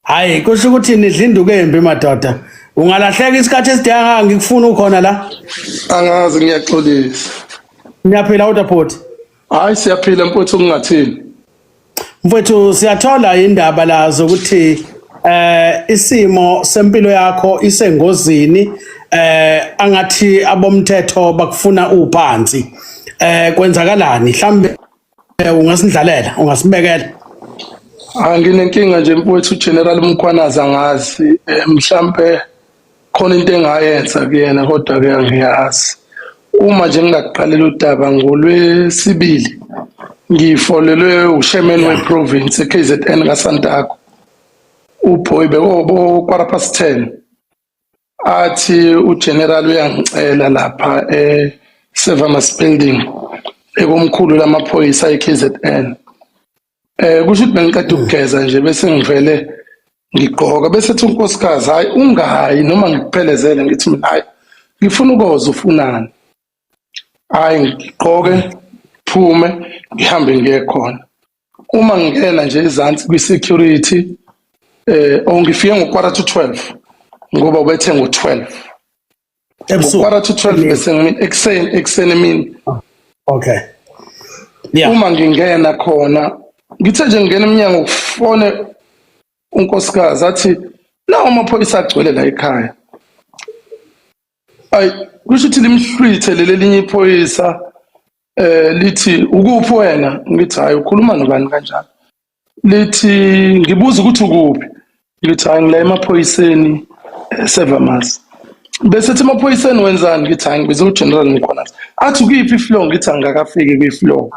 Hayi, kusho ukuthi nidla induku embi madoda. Ungalahleka isikhathi eside kangaka ngikufuna ukhona la. Angazi, ngiyaxolisa. Niyaphila kodwa bhuti? Hayi, siyaphila mfowethu, kungathini. Mfowethu, siyathola indaba la zokuthi isimo sempilo yakho isengozini, angathi abomthetho bakufuna uphansi. Kwenzakalani? Mhlambe ungasindlalela, ungasibekela. Anginenkinga nje mfowethu, General Mkhwanazi angazi, mhlambe khona into engayenza kuyena, kodwa ke angiyazi. Uma nje ngingakuqalela udaba, ngolwesibili ngifolelwe uchairman weprovince eKZN kaSantaco, uBoy, bekobo 10:15, athi ugeneral uyangicela lapha e-Servamus building ekomkhulu lamaphoyisa eKZN. Kusho ukuthi bengiqeda ukugeza nje, bese ngivele ngigqoka, bese ethi unkosikazi, "Hayi, ungayi noma ngikuphelezele." Ngithi mina, "Hayi, ngifuna ukoza ufunani." Hayi, ngigqoke, phume, ngihambe ngiye khona. Uma ngingena nje ezansi kwi-security, ngifike ngo-11:45, ngoba ubethe ngo-12. Ebusuku. Ngo-11:45 bese ngimini, ekuseni emini. Okay. Yeah. Uma ngingena khona, ngithe nje ngingena eminyango, kufone unkosikazi athi nawo amaphoyisa agcwele la ekhaya. Ayi, kusho ukuthi limhlwithe leli elinye iphoyisa, lithi, "Ukuphi wena?" Ngithi, "Hayi, ukhuluma nobani kanjalo?" Lithi, "Ngibuza ukuthi ukuphi." Ngithi, "Hayi, ngila emaphoyiseni eServamus." Bese ethi, "Emaphoyiseni wenzani?" Ngithi, "Hayi, ngibize uGeneral Mkhwanazi." Athi, "Ukuyiphi ifloor?" Ngithi, "Angikakafiki kwi-floor,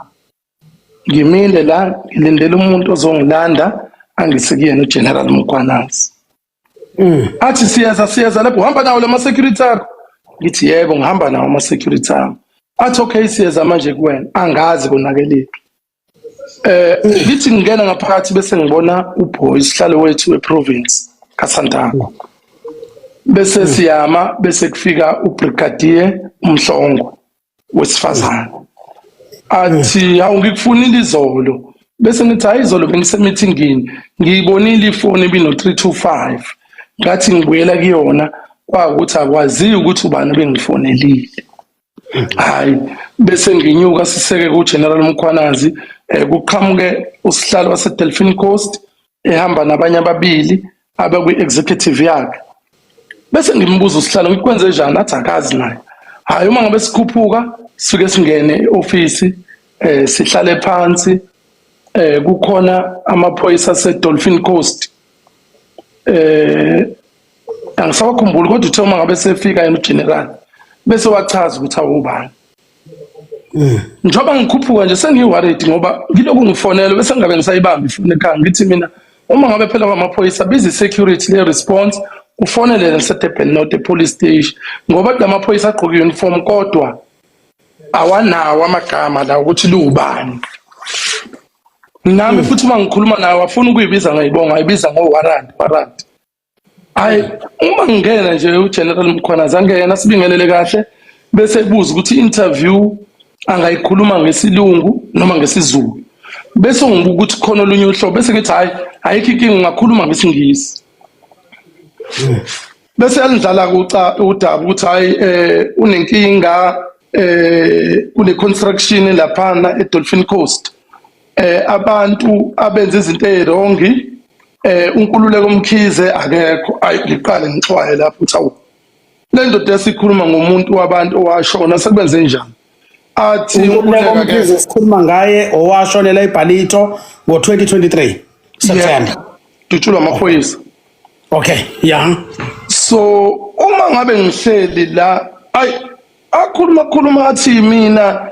ngimile la, ngilindele umuntu ozongilanda angise kuyena uGeneral Mkhwanazi." Athi, "Siyeza, siyeza lapho. Uhamba nawo lama security akho?" Ngithi, "Yebo, ngihamba nawo ama security ami." Athi, "Okay, siyeza manje kuwena." Angazi konakeliphi. Ngithi ngingena ngaphakathi, bese ngibona uBoy, sihlalo wethu weprovince kaSantaco, bese siyama, bese kufika ubrigadier uMhlongo wesifazane, athi, "Hawu, ngikufunile izolo." Bese ngithi, "Hayi, izolo bengisemithingini, ngiyibonile ifoni ebino 325, ngathi ngibuyela kuyona, kwakuthi akwaziyo ukuthi ubani bengifonelile." Hayi, bese nginyuka, siseke ku-General Mkhwanazi, kuqhamuke usihlalo wase-Delphine Coast ehamba nabanye ababili abakwi-executive yakhe. Bese ngimbuza usihlalo, ngikwenze njani? Athi akazi naye. Hayi, uma ngabe sikhuphuka, sifike singene e-ofisi, sihlale phansi, kukhona amaphoyisa ase-Dolphin Coast, angisawakhumbuli, kodwa uthe uma ngabe sefika yena ugeneral, bese wachaza ukuthi awubani. Njengoba ngikhuphuka nje, sengiyi-worried ngoba ngilokhu ngifonelwe, bese ngingabe ngisayibamba ifoni ekhaya. Ngithi mina, uma ngabe phela kwamaphoyisa, biza i-security le-response, ufonele naseDurban North e-police station, ngoba la maphoyisa agqoke i-uniform kodwa awanawo amagama la ukuthi liwubani. Nami futhi uma ngikhuluma naye, wafuna ukuyibiza ngayibonga, ayibiza ngo-warrant, warrant. Hayi, uma ngingena nje, uGeneral Mkhwanazi angena, sibingelele kahle, bese ebuza ukuthi i-interview angayikhuluma ngesilungu noma ngesiZulu. Bese ngibuka ukuthi khona olunye uhlobo, bese ngithi, "Hayi, ayikho inkinga, ungakhuluma ngesiNgisi." Bese yalidlala kuca udaba ukuthi hayi, unenkinga, kune construction laphana eDolphin Coast, abantu abenza izinto eziwrong, uNkululeko Mkhize akekho. Ayi, ngiqale ngixwaye lapho ukuthi awu, le ndoda esikhuluma ngomuntu wabantu owashona, sekubenze njani? Athi uNkululeko Mkhize sikhuluma ngaye owashonela eBallito ngo-2023 September. Dutshulwa amaphoyisa. Okay, yeah. So uma ngabe ngihleli la, ay, akhuluma khuluma, athi mina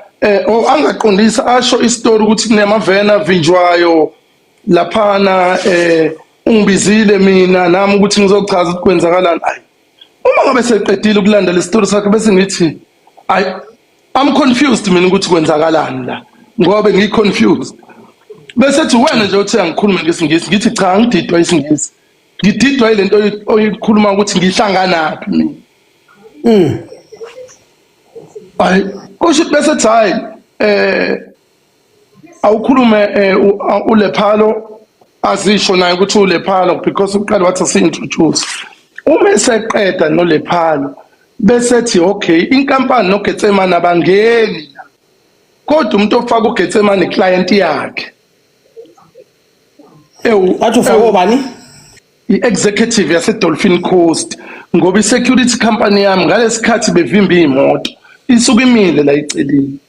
angaqondisa, asho istory ukuthi kunemavena avinjwayo laphana, ungibizile mina nami ukuthi ngizochaza ukuthi kwenzakalani. Ayi, uma ngabe seqedile ukulanda le story sakhe, bese ngithi, "Ayi, I'm confused mina ukuthi kwenzakalani la," ngoba ngiyi confused. Bese ethi, "Wena nje uthe angikhulume ngesiNgisi." Ngithi, "Cha, angididwa isiNgisi, ngididwa yilento oyikhuluma ukuthi ngihlanganaphi mina." Hayi, kusho ukuthi bese ethi, "Hayi, awukhulume uLephalo Azisho naye ukuthi uLephalo because uqale wathi asi-introduce. Uma eseqeda noLephalo bese ethi okay, inkampani noGetsemane abangeni la. Kodwa umuntu ofaka uGetsemane client yakhe. Ewu Wathi ufake obani? I-executive yase-Dolphin Coast, ngoba i-security company yami ngalesikhathi bevimba iy'moto isuke imile la eceleni,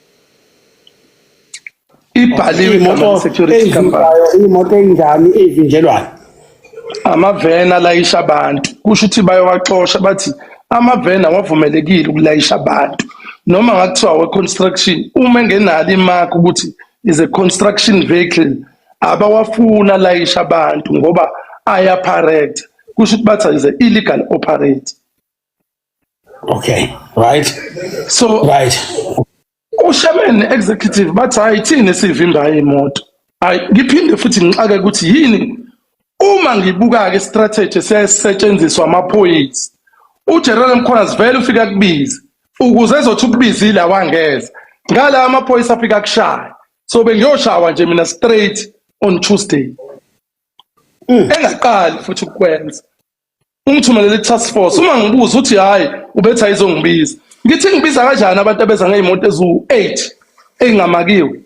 ibhaliwe igama Iy'moto le-security company. ey'vimbayo, iy'moto ey'njani ey'vinjelwayo? Amaveni alayisha abantu, kusho ukuthi bayowaxosha, bathi amaveni awavumelekile ukulayisha abantu noma ngakuthiwa we-construction, uma engenalo imark ukuthi is a construction vehicle, abawafuna alayisha abantu ngoba ayaparect, kusho ukuthi bathi is a illegal operate. Okay, right. So uchairman executive bathi hayi, thina sivimba imoto. Hayi, ngiphinde futhi ngixake ukuthi yini uma ngibuka ke strategy siyasetshenziswa amaphoyisa. UGeneral Mkhwanazi vele ufika kubiza ukuze ezothi ukubizile awangeza ngala amaphoyisa afika kushaya, so bengiyoshawa nje mina straight on Tuesday. Engaqali futhi ukwenza, ungithumelele i-task force. Uma ngibuza uthi hayi, ubethi ayizongibiza. Ngithi ngibiza kanjani abantu abeza ngey'moto eziwu-8 ey'ngamakiwe,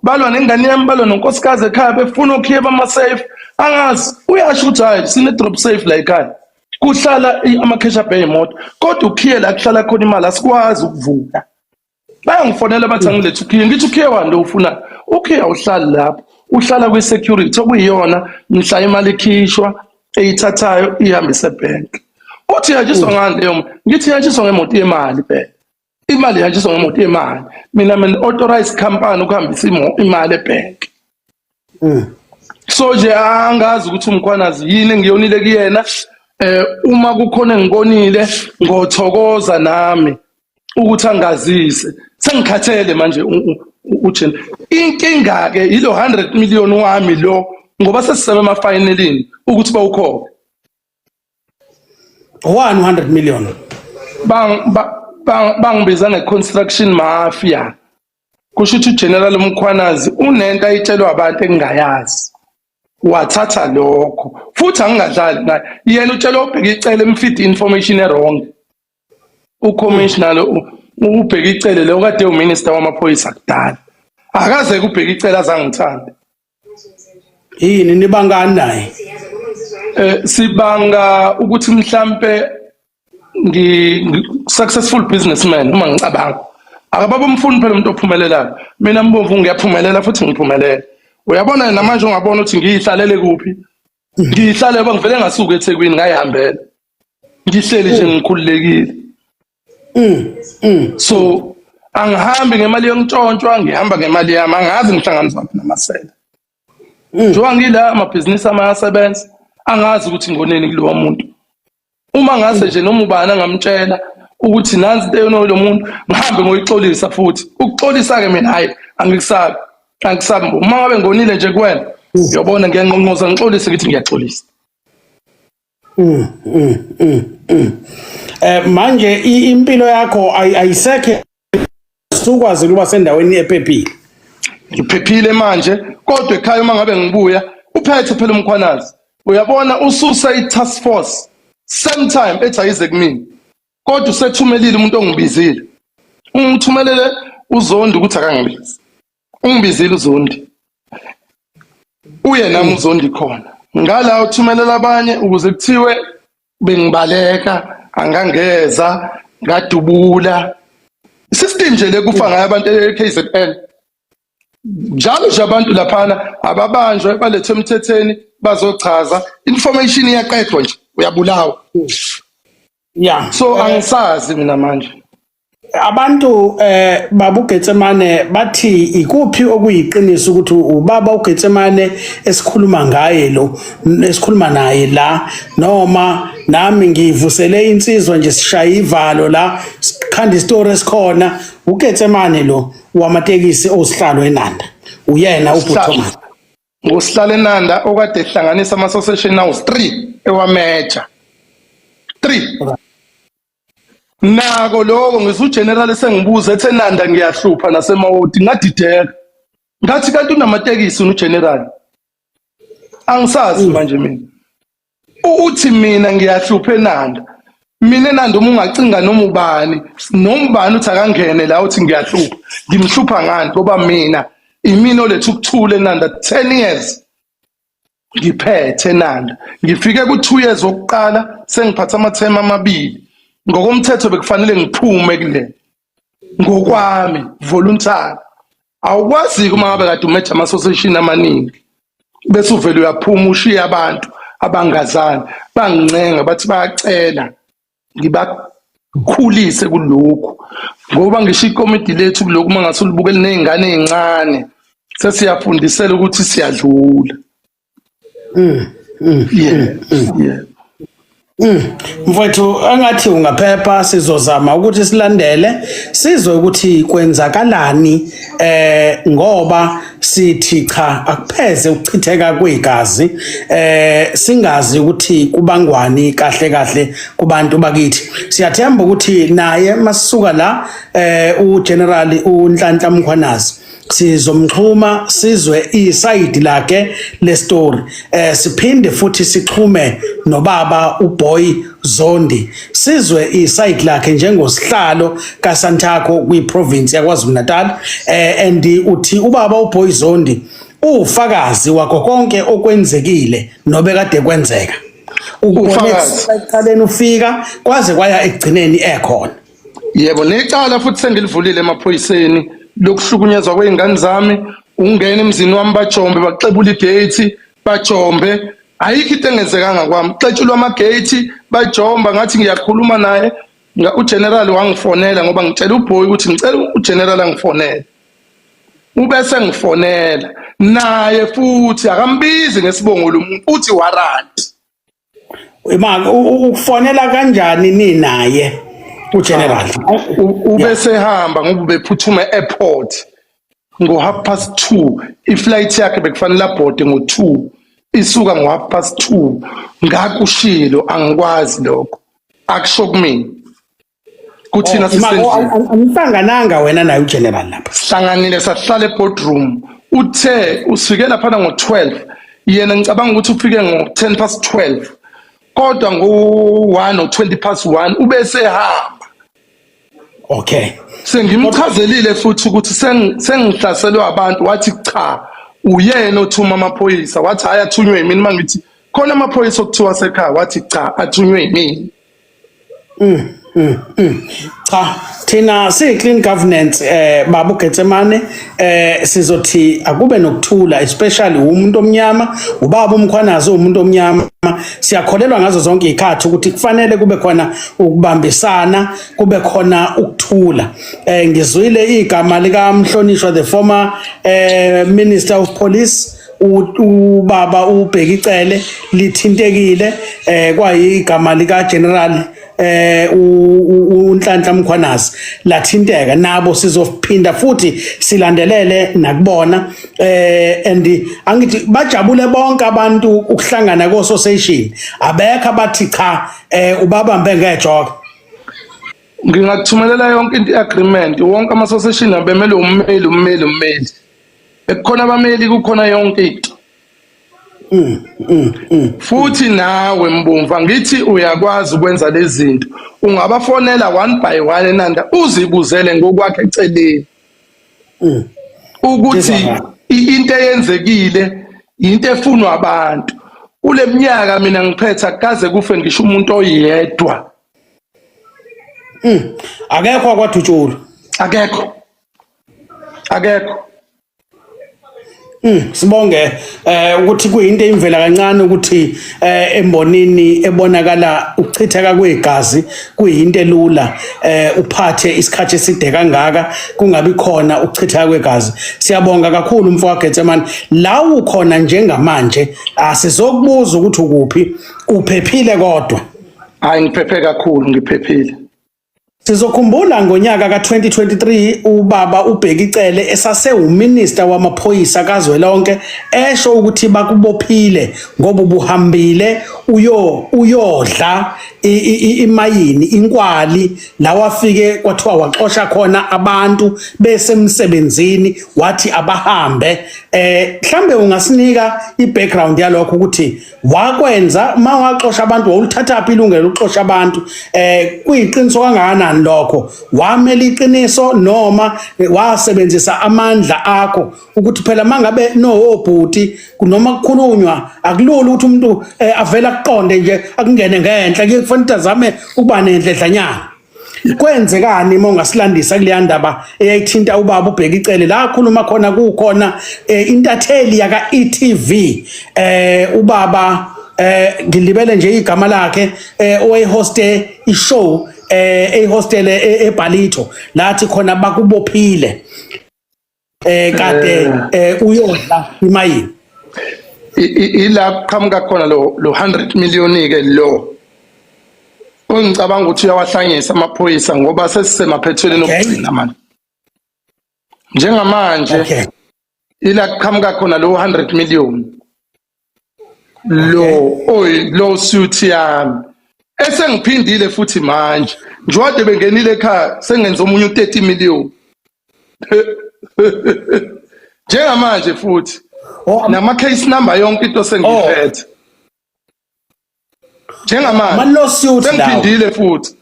balwa nengane yami, balwa nonkosikazi ekhaya, befuna okhiye bama-safe? Angazi, uyasho ukuthi hhayi, sine-drop safe la ekhaya, kuhlala ama-cash up ey'moto, kodwa ukhiye la kuhlala khona imali asikwazi ukuvula. Bayangifonela bathi angilethe ukhiye. Ngithi ukhiye wani lo ufuna? Ukhiye awuhlali lapho, uhlala kwi-security okuyiyona mhla imali ikhishwa eyithathayo ihambise ebhenki. Uthi ihanjiswa ngani leyo? Ngithi ihanjiswa ngemoto yemali phela, imali ihanjiswa ngemoto yemali. Mina authorized company ukuhambisa imali ebhenki. So nje angazi ukuthi uMkhwanazi yini engiyonile kuyena. Uma kukhona engikonile, ngothokoza nami ukuthi angazise, sengikhathele manje. Ujena inkinga ke yilo 100 million wami lo, ngoba sesisebe emafinalini ukuthi bawukhokhe. 100 million? Bang bangibiza nge-construction mafia, kusho ukuthi uGeneral Mkhwanazi unento ayitshelwa abantu engingayazi, wathatha lokho futhi angingadlali naye. Yena utshela uBheki Cele, emfeed information e-wrong ucommissioner lo, uBheki Cele lo kade uminister wamaphoyisa kudala, akaze kuBheki Cele azangithanda. Yini, nibangani naye? Sibanga ukuthi mhlambe ngi successful businessman. Uma ngicabanga, akababa umfuni phela umuntu ophumelelayo. Mina Mbomvu ngiyaphumelela futhi ngiphumelela, uyabona namanje ungabona ukuthi ngiyihlalele kuphi, ngiyihlale ngoba ngivele ngasuka eThekwini ngayihambela, ngihleli nje ngikhululekile. So angihambi ngemali yontshontshwa, ngihamba ngemali yami. Angazi ngihlanganiswa namasela njengoba ngila, amabhizinisi ami ayasebenza. Angazi ukuthi ngoneni kulowa muntu. Uma ngase nje noma ubani angamtshela ukuthi nansi into eyona lo muntu, ngihambe ngoyixolisa futhi. Ukuxolisa-ke mina hhayi, angikusabi, angikusabi. Uma ngabe ngonile nje kuwena, uyobona ngiyanqonqoza, ngixolise, ngithi ngiyaxolisa. Manje impilo yakho ayisekho, sukwazi ukuba sendaweni ephephile? Ngiphephile manje, kodwa ekhaya uma ngabe ngibuya uphethe phela uMkhwanazi, uyabona, ususa i-task force same time ethi ayize kumina, kodwa usethumelile umuntu ongibizile, ungithumelele uZondi ukuthi akangibizi. Ungibizile uZondi, uye nami uZondi khona ngala, uthumelela abanye ukuze kuthiwe bengibaleka, angangeza ngadubula. System nje le kufa ngayo abantu e-KZN njalo nje. Abantu laphana ababanjwe, balethwe emthethweni, bazochaza. Information iyaqedwa nje, uyabulawa. So angisazi mina manje. Abantu baba uGetsemane bathi ikuphi okuyiqiniso, ukuthi ubaba uGetsemane esikhuluma ngaye lo esikhuluma naye la, noma nami ngivusele insizwa nje, sishaya ivalo la, sikhanda isitori esikhona. UGetsemane lo wamatekisi osihlalo eNanda, uyena uButhomas? Ngusihlalo eNanda okade ehlanganisa ama-association awu-3, ewameja 3 nako lokho. Ngizwe ugeneral esengibuza ethe Nanda ngiyahlupha nasemawoti, ngadideka, ngathi kanti unamatekisi ugeneral. Angisazi manje mina. Uthi mina ngiyahlupha eNanda. Mina eNanda uma ungacinga noma ubani, noma ubani uthi akangene la uthi ngiyahlupha. Ngimhlupha ngani ngoba mina imina oletha ukuthula eNanda 10 years. Ngiphethe eNanda. Ngifike ku-2 years wokuqala sengiphatha amathemu amabili. Ngokomthetho bekufanele ngiphume kule. Ngokwami voluntary. Awukwazi uma ngabe kade umeja ama-association amaningi bese uvele uyaphuma ushiye abantu abangazani bangincenga bathi bayacela ngibakhulise kulokhu ngoba ngisho ikomidi lethu kulokhu uma ngase ulibukele ney'ngane ey'ncane sesiyafundisela ukuthi siyadlula. Yeah. Mfowethu, angathi ungaphepha, sizozama ukuthi silandele sizwe ukuthi kwenzakalani, ngoba sithi cha, akupheze ukuchitheka kwegazi, singazi ukuthi kubangwani kahle kahle kubantu bakithi. Siyathemba ukuthi naye masisuka la, uGeneral uNhlanhla Mkhwanazi, sizomxhuma sizwe isayidi lakhe le story, siphinde futhi sixhume nobaba uBoy Zondi, sizwe isayidi lakhe njengosihlalo kaSantaco kwiprovince yaKwaZulu Natal, and uthi ubaba uBoy Zondi ufakazi wakho konke okwenzekile nobe kade kwenzeka, ukubone Ufakazi. ekuqaleni ufika kwaze kwaya ekugcineni ekhona. Yebo, necala futhi sengilivulile emaphoyiseni lokuhlukunyezwa kwey'ngane zami, ungena emzini wami bajombe, baxebula igate, bajombe. Ayikho into engenzekanga kwami. Xetshulwa amagate, bajomba ngathi ngiyakhuluma naye. UGeneral wangifonela ngoba ngitshela uBoy ukuthi ngicela uGeneral angifonele. Ubese ngifonela naye futhi akambizi ngesibongo lo muntu, uthi warrant. Ima ukufonela kanjani ni naye uGeneral? Ubese hamba ngoba ubephuthuma airport ngo 2:30, iflight yakhe bekufanele abhode ngo 2, isuka ngo 2:30. Ngakushilo angikwazi lokho akusho kumina kuthina. Ima Sisendlini. Anihlangananga wena naye uGeneral lapha? Sihlanganile, sahlala eboardroom. Uthe usifike laphana ngo-12, yena ngicabanga ukuthi ufike ngo-10 past 12, kodwa ngo-1 or 20 past 1 ubesehamba. Sengimchazelile futhi ukuthi sengihlaselwe abantu, wathi cha, uyena othuma amaphoyisa, wathi hayi, athunywe yimina. Uma ngithi khona amaphoyisa okuthiwa sekhaya, wathi cha, athunywe yimina. Cha, thina siyi clean governance, baba uGetsemane, sizothi akube nokuthula, especially umuntu omnyama, ubaba uMkhwanazi umuntu omnyama. Siyakholelwa ngazo zonke izikhathi ukuthi kufanele kube khona ukubambisana, kube khona ukuthula. Ngizwile igama lika mhlonishwa the former Minister of Police, ubaba uBheki Cele, lithintekile, kwayigama lika General uNhlanhla Mkhwanazi lathinteka nabo. Sizophinda futhi silandelele nakubona, and angithi bajabule bonke abantu ukuhlangana ko association, abekho abathi cha, ubabambe ngejoka. Ngingakuthumelela yonke into, i-agreement, wonke ama-association abemele ummeli, ummeli, ummeli, bekukhona abameli, kukhona yonke into. Futhi nawe Mbomvu, ngithi uyakwazi ukwenza lezi zinto, ungabafonela one by one eNanda uzibuzele ngokwakhe eceleni ukuthi Ngizwa. Into eyenzekile into efunwa abantu kule minyaka mina ngiphetha kaze kufe ngisho umuntu oyedwa. Akekho akwadutshulwa? Akekho, akekho. Sibonge ukuthi kuyinto imvela kancane ukuthi embonini ebonakala ukuchitheka kwegazi kuyinto elula, uphathe isikhathi eside kangaka kungabi khona ukuchitheka kwegazi. Siyabonga kakhulu mfowethu Getsemane. La ukhona njengamanje asizokubuza ukuthi ukuphi, uphephile kodwa? Hayi, ngiphephe kakhulu, ngiphephile. Sizokhumbula ngonyaka ka-2023 ubaba uBheki Cele esasewuminister wamaphoyisa kazwelonke esho ukuthi bakubophile ngoba ubuhambile uyodla imayini inkwali la wafike kwathiwa waxosha khona abantu besemsebenzini wathi abahambe. Mhlambe ungasinika i-background yalokho ukuthi wakwenza uma waxosha abantu, wawulithathaphi ilungelo lokuxosha abantu? Kuyiqiniso kangakanani lokho? Wamela iqiniso noma wasebenzisa amandla akho? Ukuthi phela mangabe nowobhuti noma kukhulunywa akulula ukuthi umuntu avele akuqonde nje akungene ngenhla, kuye kufanele azame ukuba nendledlanyana. Kwenzekani uma ungasilandisa kuleya ndaba eyayithinta ubaba uBheki Cele la khuluma khona kukhona intatheli yaka e.tv, ubaba, ngilibele nje igama lakhe, owayehoste ishow eyihostele eBalito, lathi khona bakubophile kade uyodla imayini? Ila kuqhamuka khona lo 100 million ke lo ongicabanga ukuthi uyawahlanyisa amaphoyisa, ngoba sesisemaphethelweni okugcina manje, njengamanje. Ila kuqhamuka khona lo 100 million lo oyi lawsuit yami esengiphindile futhi manje, njengoba bengenile ekhaya, sengenza omunye u30 million njengamanje futhi. Nama case number, yonke into sengiphethe njengamanje. Ama-lawsuit lawo. Sengiphindile futhi.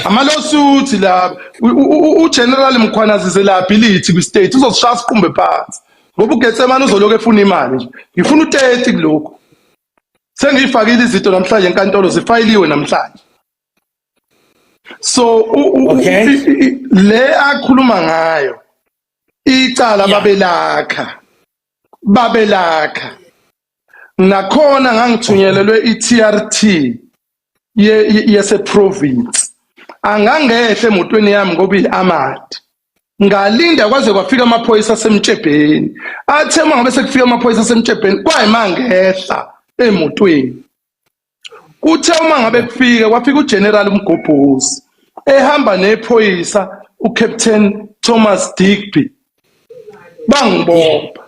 Ama-lawsuit la, uGeneral Mkhwanazi is a liability kwi-state, uzosishaya siqumbe phansi ngoba uGetsemane uzoloku efuna imali nje. Ngifuna u-30 kulokhu. Sengiyifakile izinto namhlanje enkantolo, zifayiliwe namhlanje. So le akhuluma ngayo icala babelakha nakhona ngangithunyelelwe i-TRT yase province. Angangehle emotweni yami ngoba i-armored. Ngalinda kwaze kwafika amaphoyisa asemtshebheni. Athe uma ngabe sekufika amaphoyisa asemtshebheni, kwayimangehla emotweni. Kuthe uma ngabe kufika, kwafika uGeneral Mgobhozi ehamba nephoyisa uCaptain Thomas Digby, bangibopha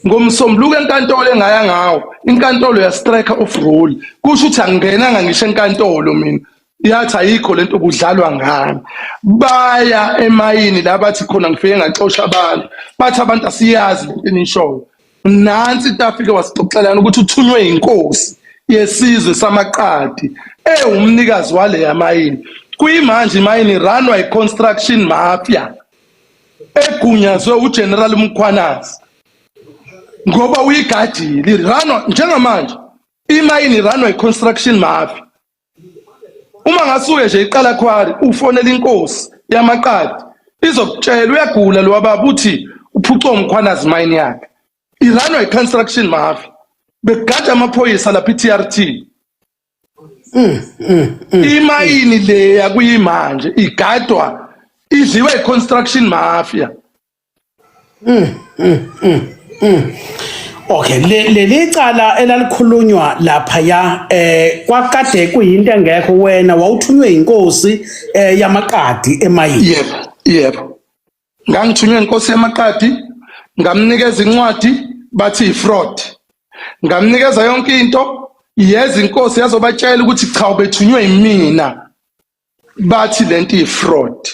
ngomsombuluko enkantolo engaya ngawo. Inkantolo ya strike off rule, kusho ukuthi angingenanga ngisho enkantolo mina. Yathi ayikho lento, kudlalwa ngami. Baya emayini la bathi khona ngifike ngaxosha abantu, bathi abantu asiyazi lento enishoyo. Nansi into afike wasixoxelana ukuthi uthunywe inkosi yesizwe samaqadi ewumnikazi wale yamayini. Kuyimanje imayini runwa i-construction mafia egunyazwe uGeneral Mkhwanazi ngoba uyigadile. Runwa njengamanje imayini runwa i-construction mafia. Uma ngasuke nje iqala quarry, ufonela inkosi yamaqadi, izokutshela uyagula lo baba, uthi uphucwa uMkhwanazi mine yakhe. Irunwa i-construction mafia, bekugada amaphoyisa lapha, i-TRT. Imayini leya kuyimanje igadwa, idliwe i-construction mafia. Okay, leli cala elalikhulunywa lapha ya kwakade kuyinto engekho, wena wawuthunywe inkosi yamaqadi emayini? Yebo, ngangithunywe inkosi yamaqadi. Ngamnikeza incwadi, bathi i-fraud. Ngamnikeza yonke into, yeza inkosi yazobatshela ukuthi cha, ubethunywe yimina, bathi lento i-fraud.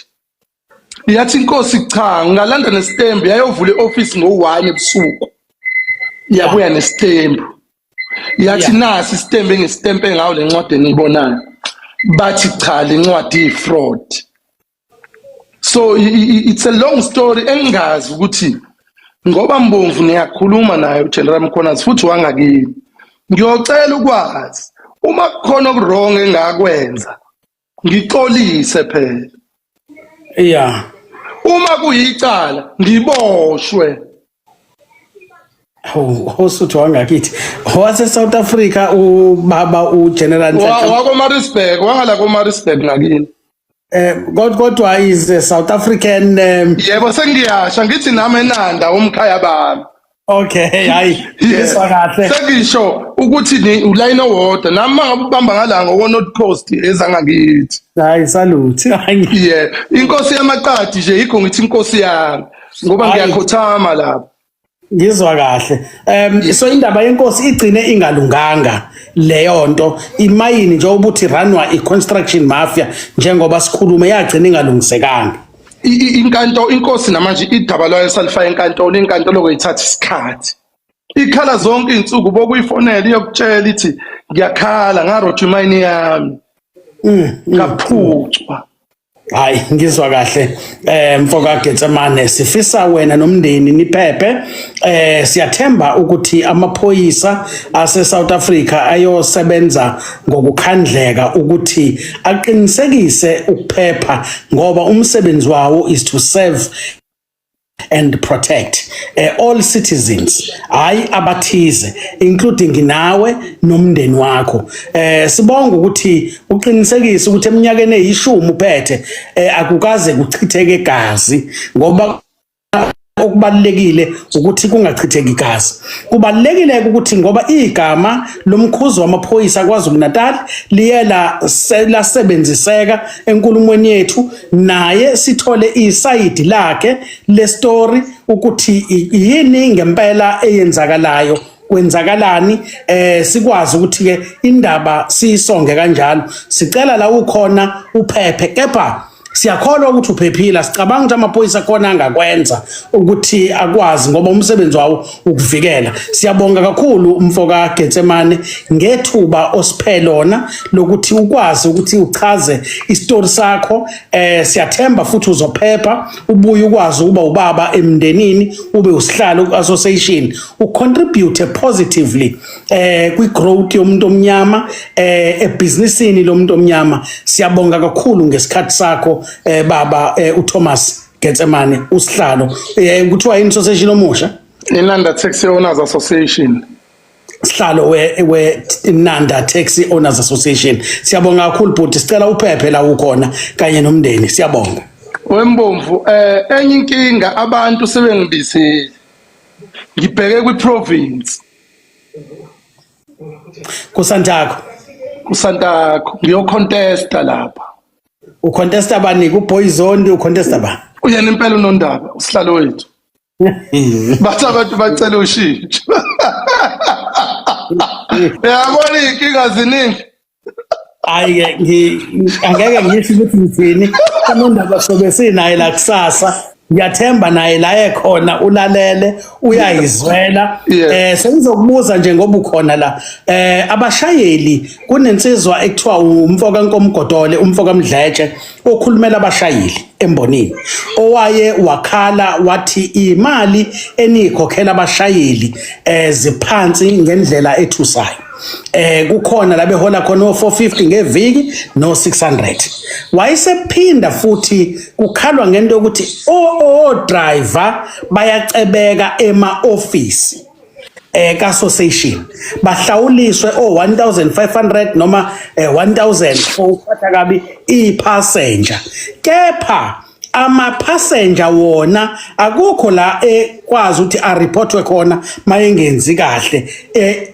Yathi inkosi cha, ngalanda nesitembu. Yayovula i-office ngo-1 ebusuku, yabuya nesitembu, yathi nasi isitembu engisitempe ngawo le ncwadi eniyibonayo. Bathi cha, le ncwadi iyi-fraud. So it's a long story engingazi ukuthi ngoba Mbomvu niyakhuluma naye uGeneral Mkhwanazi futhi wangakini. Ngiyocela ukwazi uma kukhona okuwrong engakwenza, ngixolise phela. Uma kuyicala, ngiboshwe. Hawu, usuthi wangakithi wase South Africa ubaba uGeneral Nhlanhla? Wako Maritzburg, wangala ko Maritzburg ngakini. Kodwa is a South African. Yebo, sengiyasha ngithi nami enanda umkhaya bami. Okay, hayi, ngizwa kahle. Sengisho ukuthi ni ulayini owodwa nami mangabe ubamba ngala ngoko North Coast ezangakithi. Hayi, salute. Hayi. Yeah, inkosi yamaqadi nje yikho ngithi inkosi yami ngoba Hayi. ngiyakhothama lapha. Ngizwa kahle. So indaba yenkosi igcine ingalunganga leyo nto. Imayini nje ubuthi runwa i-construction mafia njengoba sikhulume yagcina ingalungisekanga. Inkanto inkosi namanje idaba lwayo salifaka enkantolo, inkantolo kuyithatha isikhathi. Ikhala zonke izinsuku bokuyifonela iyokutshela ithi ngiyakhala ngarojwa imayini yami. Ngaphucwa. Hayi, ngizwa kahle mfoka Getsemane, sifisa wena nomndeni niphephe. Siyathemba ukuthi amaphoyisa ase South Africa ayosebenza ngokukhandleka ukuthi aqinisekise ukuphepha ngoba umsebenzi wawo is to serve and protect all citizens, hayi abathize, including nawe nomndeni wakho. Sibonga ukuthi uqinisekise ukuthi eminyakeni eyishumi uphethe akukaze kuchitheke igazi, ngoba okubalulekile ukuthi kungachitheki igazi. Kubalulekile ukuthi ngoba igama lomkhuzi wamaphoyisa KwaZulu Natal liye lasebenziseka enkulumweni yethu naye, sithole isayidi lakhe le story ukuthi yini ngempela eyenzakalayo, kwenzakalani, sikwazi ukuthi ke indaba siyisonge kanjalo. Sicela la ukhona uphephe, kepha siyakholwa ukuthi uphephile. Sicabanga ukuthi amaphoyisa khona angakwenza ukuthi akwazi ngoba umsebenzi wawo ukuvikela. Siyabonga kakhulu umfoka Getsemane ngethuba osiphe lona lokuthi ukwazi ukuthi uchaze isitori sakho. Siyathemba futhi uzophepha, ubuye ukwazi ukuba ubaba emndenini, ube usihlalo ku-association, ucontribute positively kwi-growth yomuntu omnyama, ebhizinisini lomuntu omnyama. Siyabonga kakhulu ngesikhathi sakho, baba uThomas Getsemane, usihlalo, kuthiwa yini association omusha? Inanda Taxi Owners Association. Sihlalo we Nanda Taxi Owners Association. Siyabonga kakhulu bhuti, sicela uphephe la ukhona kanye nomndeni. Siyabonga. Wembomvu, enye inkinga, abantu sebengibizile. Ngibheke kwi-province. KuSantaco. KuSantaco ngiyocontesta lapha. Ucontesta bani? Ku-Boyzone ucontesta ba? Uyena impela unondaba, usihlalo wethu. Bathi abantu bacela ushintsho. Uyabona iy'nkinga ziningi. Hayi ke, angeke ngisho ukuthi ngithini. Unondaba sobe sinaye la kusasa. Ngiyathemba naye la ekhona ulalele, uyayizwela. Sengizokubuza nje ngoba ukhona la. Abashayeli, kunensizwa ekuthiwa umfoka Nkomgodole, umfoka Mdletshe, okhulumela abashayeli embonini, owaye wakhala wathi imali eniyikhokhela abashayeli ziphansi ngendlela ethusayo. Kukhona la behola khona o450 ngeviki no 600. Wayesephinda futhi kukhalwa ngento yokuthi o driver bayacebeka ema office ka association, bahlawuliswe o 1500 noma 1000 for ukuphatha kabi ipassenger, kepha ama-passenger wona akukho la ekwazi ukuthi areportwe khona mayengenzi kahle.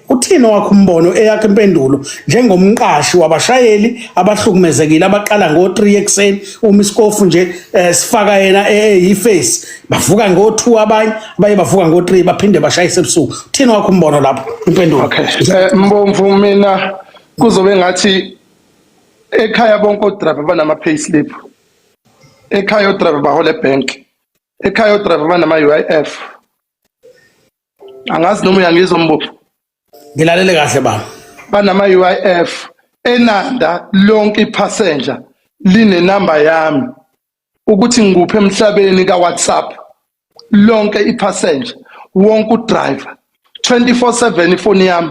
Uthini wakho umbono, eyakho impendulo njengomqashi wabashayeli abahlukumezekile abaqala ngo-3 ekuseni uma isikofu nje sifaka yena eyiface, bavuka ngo-2, abanye abaye bavuka ngo-3, baphinde bashayise ebusuku? Uthini wakho umbono lapho, impendulo? Okay. Mbomvu, mina kuzobe ngathi ekhaya bonke odriver banama payslip. Ekhaya odriver bahola ebank. Ekhaya odriver banama UIF. Angazi noma uyangizwa, Mbomvu. Ngilalele kahle, baba. Banama UIF. Enanda lonke ipassenger line number yami ukuthi ngikuphe emhlabeni ka WhatsApp. Lonke ipassenger, wonke udriver, 24/7 ifoni yami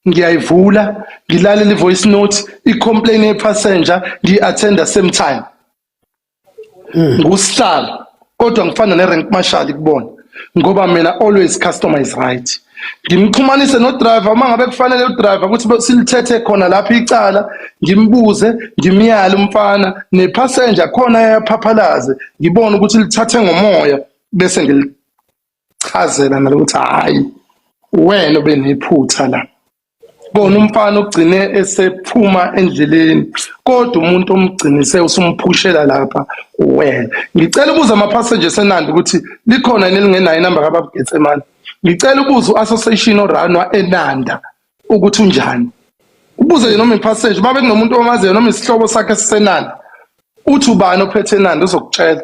ngiyayivula, ngilalela i-voice note, i-complain ye-passenger ngiyi-attenda same time. Ngusihlalo kodwa ngifana ne-rank marshal kubona ngoba mina always customer is right. Ngimxhumanise no-driver uma ngabe kufanele udriver ukuthi silithethe khona lapho icala, ngimbuze, ngimyale umfana nepassenger khona ayaphaphalaze, ngibone ukuthi lithathe ngomoya bese Chazela nalokuthi hhayi wena obenephutha la. Kona umfana ogcine esephuma endleleni kodwa umuntu omgcinise usumphushela lapha wena. Ngicela ubuze ama-passenger esenanda ukuthi likhona yini elingenayo inamba kababa Getsemane. Ngicela ubuze u-association oranwa eNanda ukuthi unjani. Ubuze nje noma i-passenger babe kunomuntu omaziyo noma isihlobo sakhe sisenanda. Uthi ubani ophethe eNanda uzokutshela.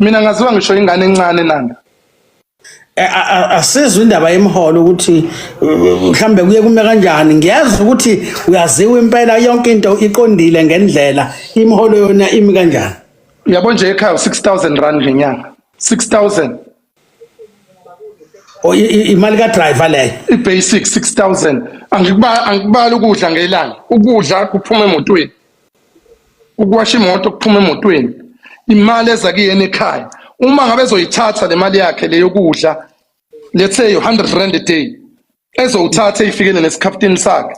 Mina ngaziwa ngisho ingane encane eNanda. Eh, asizwe indaba yemiholo ukuthi mhlambe kuye kume kanjani. Ngiyazi ukuthi uyaziwa impela, yonke into iqondile ngendlela. Imiholo yona imi kanjani? Uyabo nje ekhaya 6000 rand ngenyanga, 6000. O imali ka driver leyo? I-basic 6000. Angikubali, angikubali ukudla ngelanga, ukudla kuphuma emotweni, ukuwasha imoto kuphuma emotweni, imali eza kuyena ekhaya. Uma ngabe ezoyithatha le mali yakhe le yokudla, let's say 100 rand a day, ezowuthatha eyifikele nesikhafutini sakhe,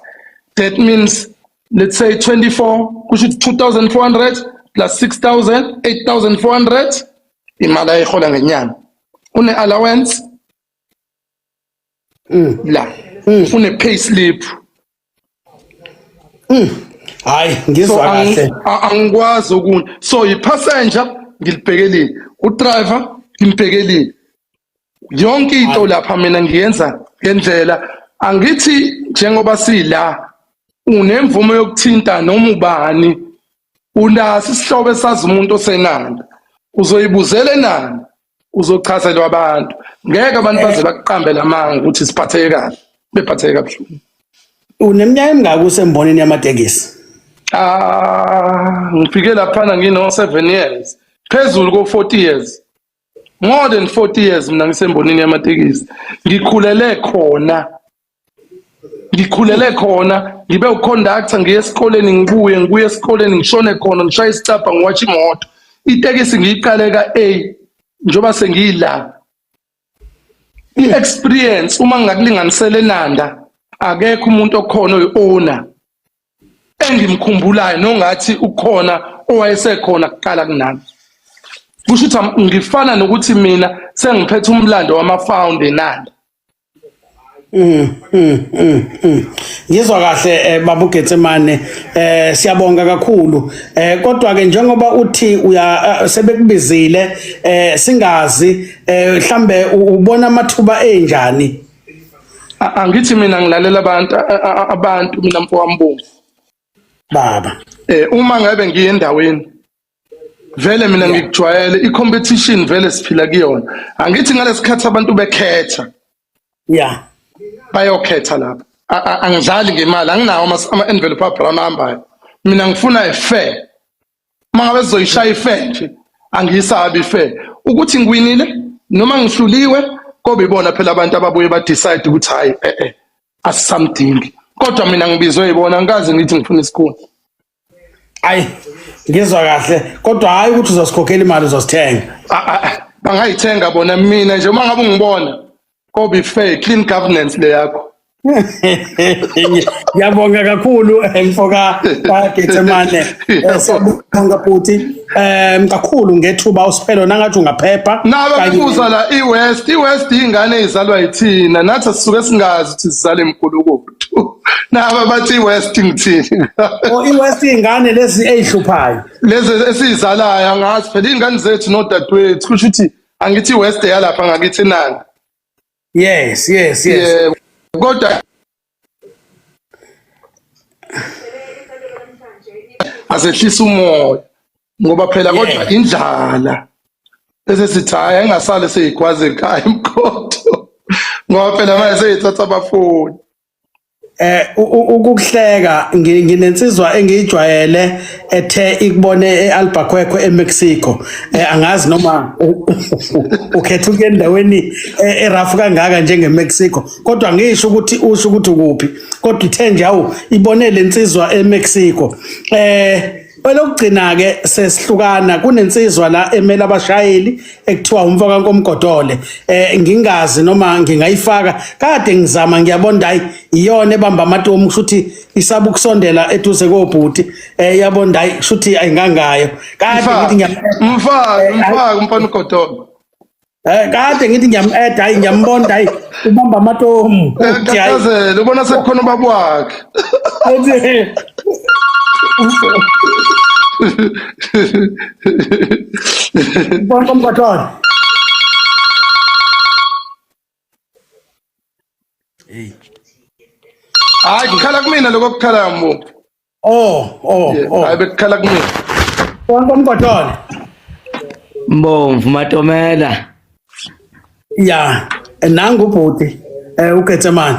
that means let's say 24, kusho ukuthi 2400 plus 6000, 8400 imali ayihola ngenyanga. Une allowance la, une pay slip. Hayi, ngizwa So kahle. Angikwazi okunye. So i-passenger ngilibhekelile, udriver ngimbhekelile, yonke into lapha mina ngiyenza ngendlela. Angithi njengoba sila unemvume yokuthinta noma ubani, unaso isihlobo esazi umuntu osenanda, uzoyibuzela enanda, uzochazelwa abantu. Ngeke abantu baze bakuqambe lamanga ukuthi siphatheke kahle, bephatheke kabuhlungu. Uneminyaka emingaki usembonini yamatekisi? Ah, ngifike laphana ngino 7 years, phezulu ko 40 years, more than 40 years mina ngisembonini yamatekisi. Ngikhulele khona, ngikhulele khona, ngibe uconductor, ngiye esikoleni, ngibuye, ngibuye esikoleni, ngishone khona, ngishaye isicabha, ngiwashe imoto. Itekisi ngiyiqale ka-A njengoba sengiyila. I-experience uma ngingakulinganisela eNanda, akekho umuntu okhona oyi-owner engimkhumbulayo nongathi ukhona owayesekhona kuqala kunami. Kusho ukuthi ngifana nokuthi mina sengiphethe umlando wama-founder eNanda. Ngizwa kahle, baba uGetsemane, siyabonga kakhulu. Kodwa ke njengoba uthi uya sebekubizile, singazi mhlambe ubona amathuba enjani? Angithi mina ngilalela abantu, abantu mina mfowami bomvu. Baba. Uma ngabe ngiye endaweni vele mina ngikujwayele i-competition, vele siphila kuyona. Angithi ngalesikhathi abantu bekhetha, bayokhetha lapha. Angidlali ngemali, anginawo ama-envelope abrown ahambayo. Mina ngifuna i-fair. Uma ngabe sizoyishaya i-fair nje, angiyisabi i-fair. Ukuthi ngiwinile noma ngihluliwe, kobe ibona phela abantu ababuye ba-decide ukuthi hhayi, eh asisamdingi. Kodwa mina ngibizwe yibona, angikaze ngithi ngifuna isikhundla. Ayi, ngizwa kahle, kodwa hayi ukuthi uzosikhokhela imali, uzosithenga. Bangayithenga bona. Mina nje uma ngabe ungibona, kobe fair, clean governance le yakho. Ngiyabonga kakhulu, mfoka kaGetsemane. Siyabonga bhuti kakhulu ngethuba usiphelo nangathi ungaphepha. Naba bebuza la iWest, iWest ingane ezalwa yithina, nathi sisuke singazi ukuthi sizale emgulukudu. Naba bathi iWest, ngithini? Oh, iWest ingane lezi ezihluphayo. Lezi esizalayo, angazi phela, ingane zethu nodadewethu. Kusho ukuthi angithi iWest yalapha ngakithi nani. Yes. Yebo, kodwa asehlisa umoya ngoba phela kodwa indlala bese sithi hayi, ayingasale seyigwaze ekhaya imkhonto, ngoba phela manje seyithatha abafoni. Ukuhleka, nginensizwa engiyijwayele ethe ikubone eAlbuquerque eMexico. Angazi noma ukhetha ukuya endaweni erough kangaka njengeMexico, kodwa ngisho ukuthi usho ukuthi ukuphi, kodwa ithe nje awu, ibone lensizwa eMexico. Elokugcina ke sesihlukana, kunensizwa la emela abashayeli ekuthiwa umfoka Nkomgodole. Ngingazi noma ngingayifaka, kade ngizama, ngiyabona hayi, iyona ebamba amatomu, kusho ukuthi isaba ukusondela eduze kobhuti. Yabona hayi, kusho ukuthi ayingangayo, kade ngithi mfaka, mfaka umfana uGodolo. Kade ngithi ngiyam-add, hayi ngiyambona, hayi ubamba amatomu. Uthi hayi. Uyakhathazela ubona sekukhona ubaba wakhe. Uthi bonke umkhotholo. Hey. Hayi kukhala kumina lokho kukhalayo Mbomvu. Oh, oh. Hayi bekukhala kumina. Bonke umkhotholo. Mbomvu Matomela. Ya, nangu ubhuti uGetsemane.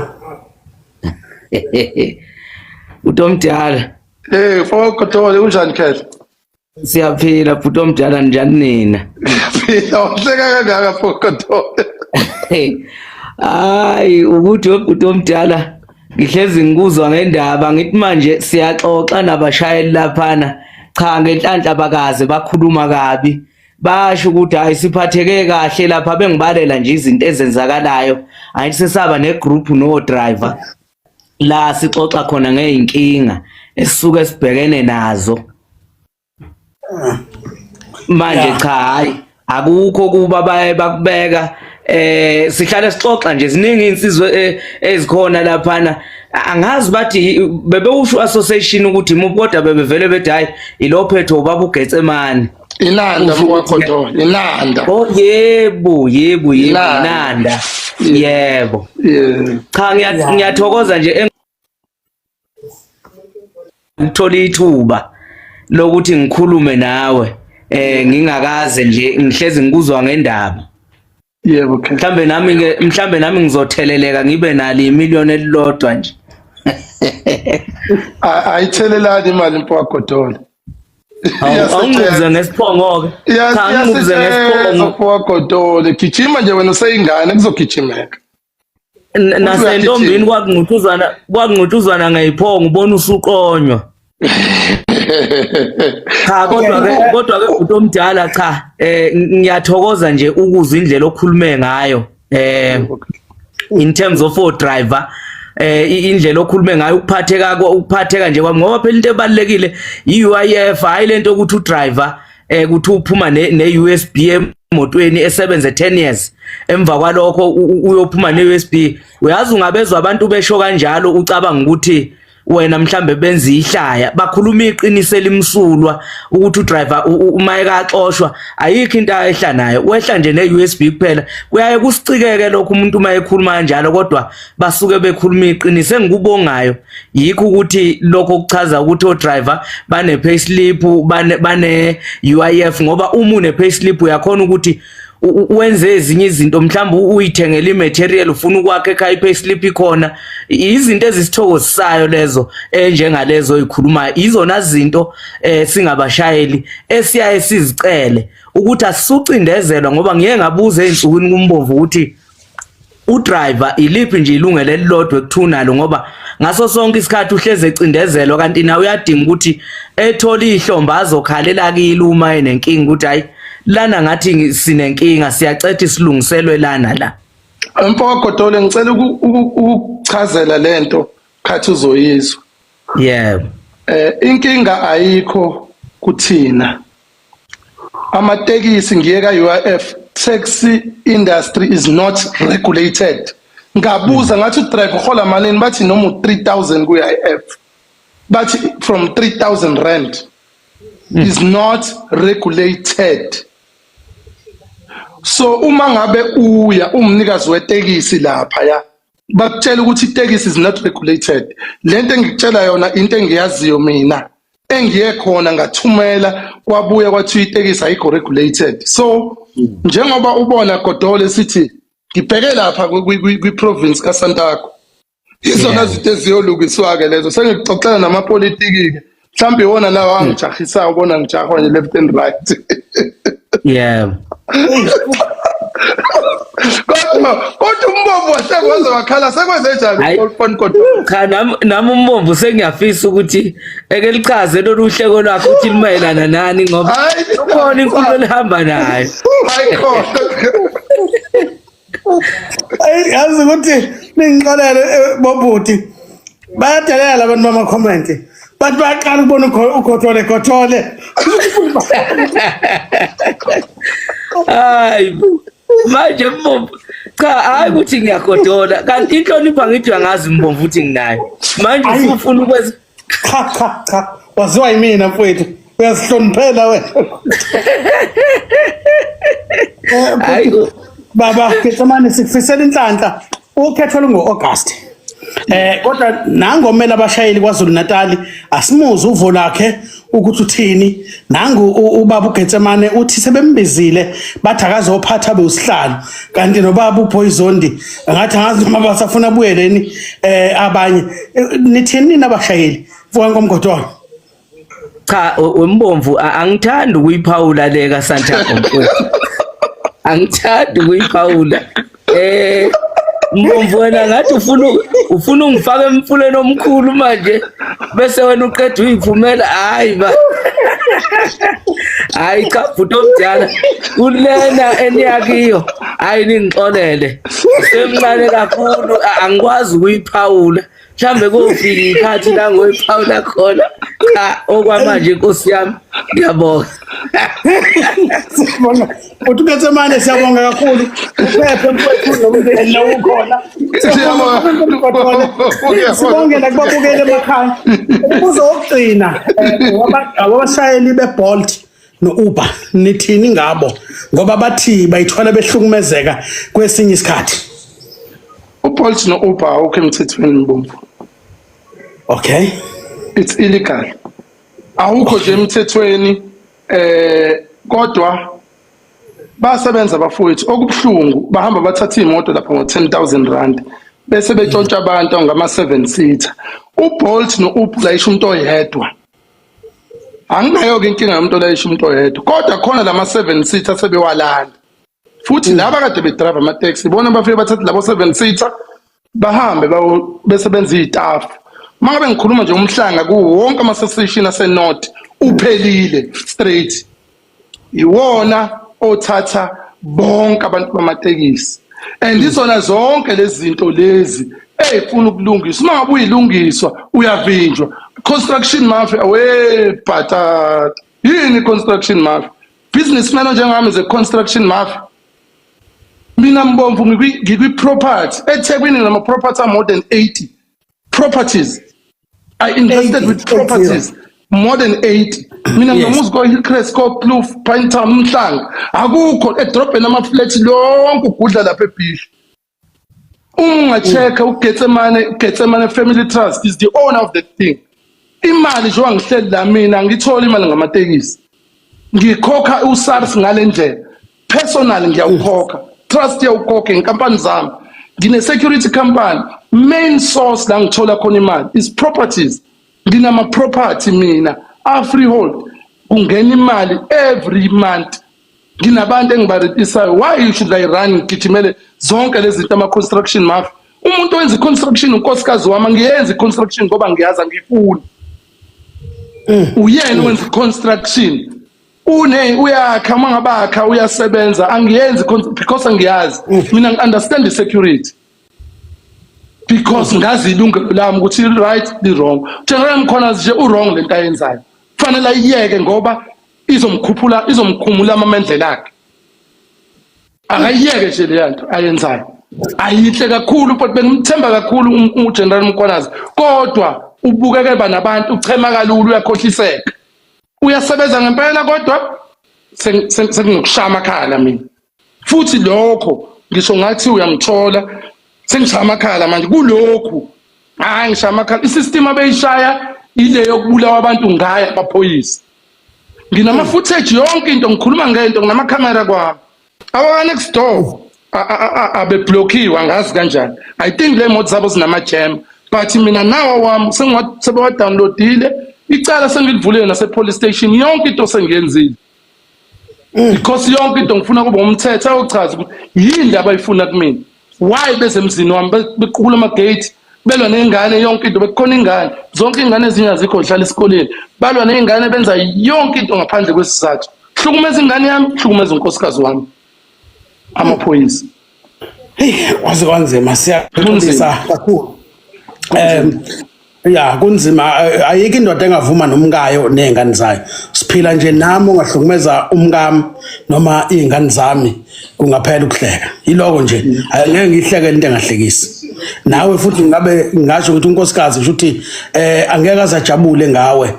Utomdala. Eh, Fokothole unjani Khehla? Siyaphila bhuti omdala njani nina? Phila uhleka kangaka Fokothole. Hayi ukuthi webhuti omdala ngihlezi ngikuzwa ngendaba ngithi manje siyaxoxa nabashayeli laphana cha ngenhlanhla bakaze bakhuluma kabi basho ukuthi hayi siphatheke kahle lapha bengibalela nje izinto ezenzakalayo angithi sesaba negroup no driver la sixoxa khona ngeyinkinga esisuke sibhekene nazo manje cha hayi akukho kuba baye bakubeka sihlale sixoxa nje ziningi insizwe ezikhona laphana angazi bathi bebewusho association ukuthi imuphi kodwa bebevele bethi hayi ilophetho ubaba uGetsemane Inanda mkwaKhothole, inanda. Oh yebo yebo yebo Inanda. Nanda yebo Yeah. cha ngiyathokoza nje ngithola ithuba lokuthi ngikhulume nawe ngingakaze nje ngihlezi ngikuzwa ngendaba. Yebo Khehla. Mhlambe nami ke mhlambe nami ngizotheleleka ngibe nalo imillion elilodwa nje. Ayithelelani imali mfowakhothole. Awungibuze ngesiphongo ke. Cha ngibuze ngesiphongo. Mfowakhothole, gijima nje wena useyingane kuzogijimeka. Nasentombini kwakungqutshuzwana ngeyiphongo ubona usuqonywa. Cha kodwa ke ubhuti omdala cha ngiyathokoza nje ukuzwa indlela okhulume ngayo in terms of o driver indlela okhulume ngayo ukuphatheka nje kwami ngoba phela into ebalekile i-UIF hayi lento ukuthi udriver kuthi uphuma ne USB emotweni esebenze 10 years emva kwalokho uyophuma ne USB uyazi ungabezwa abantu besho kanjalo ucabanga ukuthi wena mhlambe benza ihlaya bakhuluma iqiniso elimsulwa ukuthi udriver uma ekaxoshwa ayikho into ayehla nayo wehla nje ne USB kuphela kuyaye kusicikeke lokho umuntu uma ekhuluma kanjalo kodwa basuke bekhuluma iqiniso engikubongayo yikho ukuthi lokho kuchaza ukuthi o driver bane payslip bane UIF ngoba uma une payslip uyakhona ukuthi wenze ezinye izinto mhlawumbe uyithengele imaterial ufuna ukwakha ekhaya ipayslip ikhona izinto ezisithokozisayo lezo enjengalezo oyikhulumayo izona zinto singabashayeli esiyaye sizicele ukuthi asisucindezelwa ngoba ngiye ngabuza ezinsukwini kumbomvu ukuthi udriver iliphi nje ilungelo elilodwa ekuthunalo ngoba ngaso sonke isikhathi uhleze ecindezelwa kanti nawe uyadinga ukuthi ethole ihlomba azokhalela kilo uma enenkinga ukuthi hayi lana ngathi sinenkinga siyacetha isilungiselwe lana la. Mfowakhothole ngicela ukuchazela lento khathi uzoyizwa. Yebo. Inkinga ayikho kuthina. Amatekisi ngiye ka UIF taxi industry is not regulated. Ngabuza ngathi udriver uhola malini bathi noma u3000 ku UIF. Bathi from 3000 rand is not regulated. So uma ngabe uya umnikazi wetekisi lapha ya bakutshela ukuthi itekisi is not regulated. Lento engikutshela yona into engiyaziyo mina engiye khona ngathumela kwabuya kwathi itekisi ayikho regulated. So njengoba ubona Godole sithi ngibheke lapha kwi province kaSantago izona zinto eziyolungiswa ke lezo sengikuxoxela namapolitiki ke mhlawumbe iwona lawa angijahisayo ubona ngijahwa nje left and right. Yebo. Kodwa umbomvu wahleke waze wakhala sekwenze njani uFan Godole? Cha nami umbomvu sengiyafisa ukuthi eke lichaze lolu hleko lwakhe ukuthi limayelana nani ngoba kukhona inkulumo elihamba nayo. Hayi khona. Yazi ukuthi ningixolele bobhuti bayadelela abantu bama comment bathi bayaqala ukubona uGothole Gothole. Hayi. Manje Mbomvu, cha, hayi ukuthi ngiyagodola, kanti inhlonipho angithi uyangazi Mbomvu ukuthi nginayo. Manje usufuna ukwenza Cha, cha, cha, waziwa yimina mfowethu, uyazihloniphela wena. Hayi. Baba Getsemane, sikufisela inhlanhla, ukhetho lungo-August. Kodwa nangomela abashayeli KwaZulu Natal, asimuze uvo lakhe ukuthi uthini. Nangu ubaba uGetsemane uthi sebembizile, bathi akazophatha bewusihlalo, kanti nobaba uPoisondi ngathi angazi noma basafuna abuyeleni. Abanye nithini nina abashayeli, mfoka Nkomgodolo? Cha, wembomvu, angithandi ukuyiphawula le ka Santaco mfowethu, angithandi ukuyiphawula. Mbomvu, wena ngathi ufuna ungifaka emfuleni omkhulu manje, bese wena uqeda uyiphumela. Hayi ba, hayi cha, bhuti omdala, kulena eniyakiyo, hayi, ningixolele, semncane kakhulu, angikwazi ukuyiphawula. Mhlambe kofika ikhathi la ngoyiphawula khona. Cha, okwamanje, inkosi yami, ngiyabonga. Siyabonga. Uthi Getsemane, siyabonga kakhulu. Uphephe mfowethu nomndeni la ukhona. Siyabonga. Sibonge nakubabukeli emakhaya. Umbuzo wokugcina awabashayeli beBolt no-Uber, nithini ngabo, ngoba bathi bayithola behlukumezeka kwesinye isikhathi? UBolt no-Uber awukho emthethweni, Mbomvu. It's illegal, awukho nje emthethweni. Kodwa basebenza bafowethu. Okubuhlungu, bahamba bathatha imoto lapha ngo-10,000 rand, bese betshontsha abantu ngama-7 seater. UBolt no-Uber layisha umuntu oyedwa, anginayo-ke inkinga yomuntu olayisha umuntu oyedwa, kodwa khona lama-7 seater sebewalanda futhi. Laba kade bedrayiva amateksi, bona bafike bathathe labo 7 seater, bahambe bese benza iy'tafu. Uma ngabe ngikhuluma nje, uMhlanga kuwo wonke ama-association ase-north uphelile straight, iwona othatha bonke abantu bamatekisi, and izona zonke lezi zinto lezi ey'funa ukulungiswa. Uma ngabe uyilungiswa, uyavinjwa. Construction mafia, we bhatata, yini construction mafia? Businessman onjengami is a construction mafia? Mina Mbomvu, ngikwi-property eThekwini, nama-property are more than 80 properties. I invested 80, with properties more than 80. Mina nginomuzi ko-Hillcrest, ko-Kloof, Pinetown, Umhlanga, akukho edrobheni, ama-flat lonke ugudla lapha eBhisho. Uma unga-check-a uGetsemane, Getsemane Family Trust is the owner of the thing. Imali njengoba ngihleli la, mina ngithola imali ngamatekisi, ngikhokha uSARS ngale ndlela personal, ngiyawukhokha, trust iyawukhokha, inkampani zami, ngine security company. Main source la ngithola khona imali is properties. Nginama property mina a freehold, kungena imali every month, nginabantu engibarentisayo. Why should I run ngigijimele zonke lezi zinto, ama-construction mafia? Umuntu owenza i-construction unkosikazi wami. Angiyenzi i-construction ngoba ngiyazi angiyifuni. Uyena owenza i-construction, une uyakha, uma ngabakha uyasebenza. Angiyenzi because angiyazi. Mina ngi-understand i-security because ngazi ilungelo lami ukuthi i-right, li-wrong. General Mkhwanazi nje u-wrong, lento ayenzayo kufanele ayiyeke ngoba izomkhuphula, izomkhumula amamendlela akhe. Akayiyeke nje leya nto ayenzayo, ayinhle kakhulu, but bengimthemba kakhulu uGeneral Mkhwanazi, kodwa ubukeke ba nabantu, uchema kalula, uyakhohliseka. Uyasebenza ngempela, kodwa sekunokushaya amakhala mina futhi lokho. Ngisho ngathi uyamthola, sengishaya amakhala manje kulokhu. Hayi, ngishaya amakhala. I-system abeyishaya ile yokubulawa abantu ngayo amaphoyisa. Nginama-footage, yonke into, ngikhuluma ngento, nginamakhamera kwami. Awa next door abeblockiwe, angazi kanjani. I think le moto zabo zinama-jam, but mina nawa wami sebewadownloadile. Icala sengilivulile nase-police station, yonke into sengiyenzile, because yonke into ngifuna kube umthetho ayochaza ukuthi yini le abayifuna kumina. Why beze emzini wami, bequkula ama-gate, belwa ney'ngane, yonke into? Bekukhona ingane, zonke iy'ngane ezinye azikho, zihlala esikoleni. Balwa ney'ngane, benza yonke into ngaphandle kwesizathu. Hlukumeza ingane yami, hlukumeza unkosikazi wami, amaphoyisa. Hey, waze kwanzima, siyaxolisa kakhulu. Ya, kunzima, ayikho indoda engavuma nomkayo nezingane zayo. Siphila nje, nami ungahlukumeza umkami noma izingane zami, kungaphela ukuhleka. Yiloko nje, angeke ngihleke into engahlekisi. Nawe futhi ngabe ngisho ukuthi unkosikazi, ngisho ukuthi angeke azajabule ngawe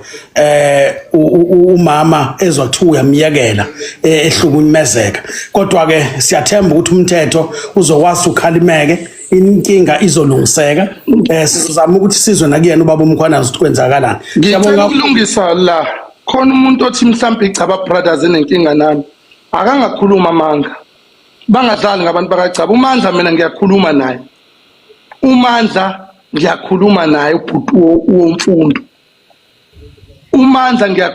umama ezwa kuthiwa uyamyekela ehlukumezeka. Kodwa ke siyathemba ukuthi umthetho uzokwazi ukhalimeke, inkinga izolungiseka. Sizozama ukuthi sizwe nakuyena ubaba uMkhwanazi ukuthi kwenzakalani. Ngicela Siyabonga. ukulungisa la. Khona umuntu othi mhlawumbe iGcaba Brothers enenkinga nami, akangakhuluma amanga. Bangadlali ngabantu bakaGcaba. UMandla mina ngiyakhuluma naye, uMandla ngiyakhuluma naye, ubhuti womfundo uMandla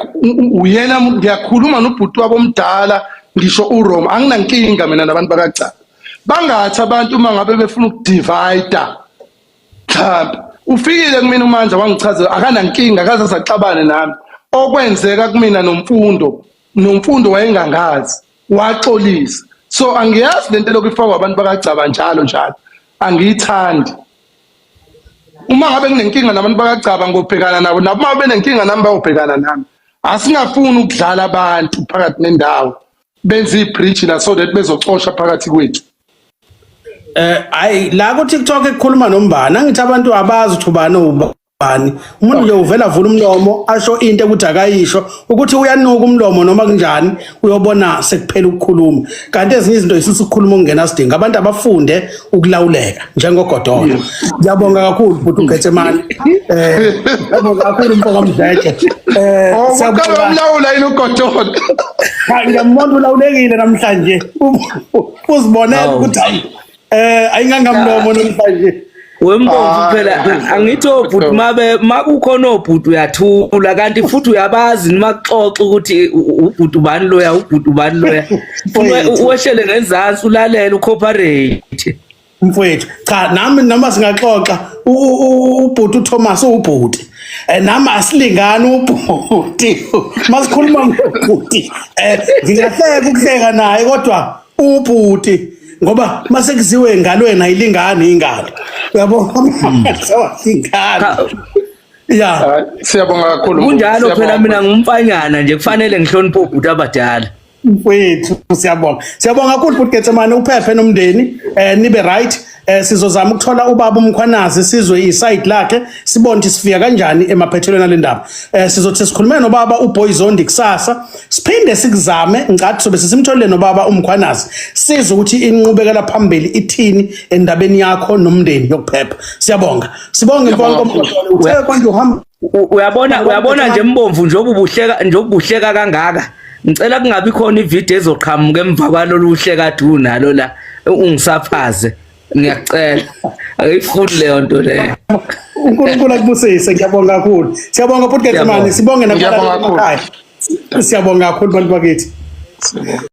uyena ngiyakhuluma nobhuti wabo omdala, ngisho uRoma. Anginankinga mina nabantu bakaGcaba. Bangathi abantu uma ngabe befuna ukudivide, mhlawumbe ufikile kumina uMandla wangichazela, akanankinga, akaze azaxabane nami. Okwenzeka kumina noMfundo, noMfundo wayengangazi, waxolisa. So angiyazi lento lokhu ifakwa abantu bakaGcaba njalo njalo, angiyithandi. Uma ngabe nginenkinga nabantu bakaGcaba, ngobhekana nabo, nabo uma benenkinga nami bayobhekana nami. Asingafuni ukudlala abantu phakathi nendawo, benze ibridge la so that bezocosha phakathi kwethu. Ayi, la ku TikTok ekukhuluma nombani, angithi abantu abazi ukuthi ubani ubani. Umuntu nje uvela avula umlomo asho into ukuthi akayisho, ukuthi uyanuka umlomo noma kunjani, uyobona sekuphela ukukhuluma. Kanti ezinye izinto isusa ukukhuluma okungenasidingo. Abantu abafunde ukulawuleka njengogodola. Ngiyabonga kakhulu futhi uGetsemane. Ngiyabonga kakhulu mfo kaMdletshe. Oh, Siyabonga. uqala umlawula yini ugodola? Ha, ngiyambona ulawulekile namhlanje. Uzibonela Hawu. ukuthi hayi, ayingangamlomo namhlanje. Wembomvu Ah, phela angithi obhuti mabe makukhona obhuti uyathula, kanti futhi uyabazi noma kuxoxa ukuthi ubhuti ubani loya, ubhuti ubani loya. Funa wehlele ngenzansi ulalele, ucooperate. Mfowethu, cha, nami noma singaxoxa, ubhuti uThomas ubhuti, nami asilingani ubhuti. Masikhuluma ngobhuti, ngingahleka ukuhleka naye, kodwa ubhuti ngoba mase kuziwe engalweni ayilingani ingalo, uyabo, sewalingani. Ya. Hayi, siyabonga kakhulu. Kunjalo phela. Siyabonga. Mina ngumfanyana nje, kufanele ngihloniphe obhuti abadala. Mfowethu, siyabonga, siyabonga kakhulu futhi Getsemane, uphephe nomndeni, nibe right. Sizozama ukuthola ubaba uMkhwanazi, sizwe iside lakhe, sibone ukuthi sifika kanjani emaphethelweni alendaba. Sizothi sikhulume nobaba uBoy Zondi kusasa, siphinde sikuzame ngicathi sobe sesimtholile nobaba uMkhwanazi, sizwe ukuthi inqubekela phambili ithini endabeni yakho nomndeni yokuphepha. Siyabonga, sibonge Siyabonga mfowethu. kakhulu. Uthe konje uhamba Uyabona nje Mbomvu, njengoba ubuhleka kangaka, ngicela kungabi khona ivideo ezoqhamuka emva kwalolu hleka du nalo la ungisaphaze. Ngiyacela, angiyifuni leyo nto leyo. UNkulunkulu akubusise, ngiyabonga kakhulu. Siyabonga futhi Getsemane, Siyabonga. sibonge Ngiyabonga nakubalaleli kakhulu. emakhaya. Siyabonga kakhulu bantu bakithi. Siyabonga.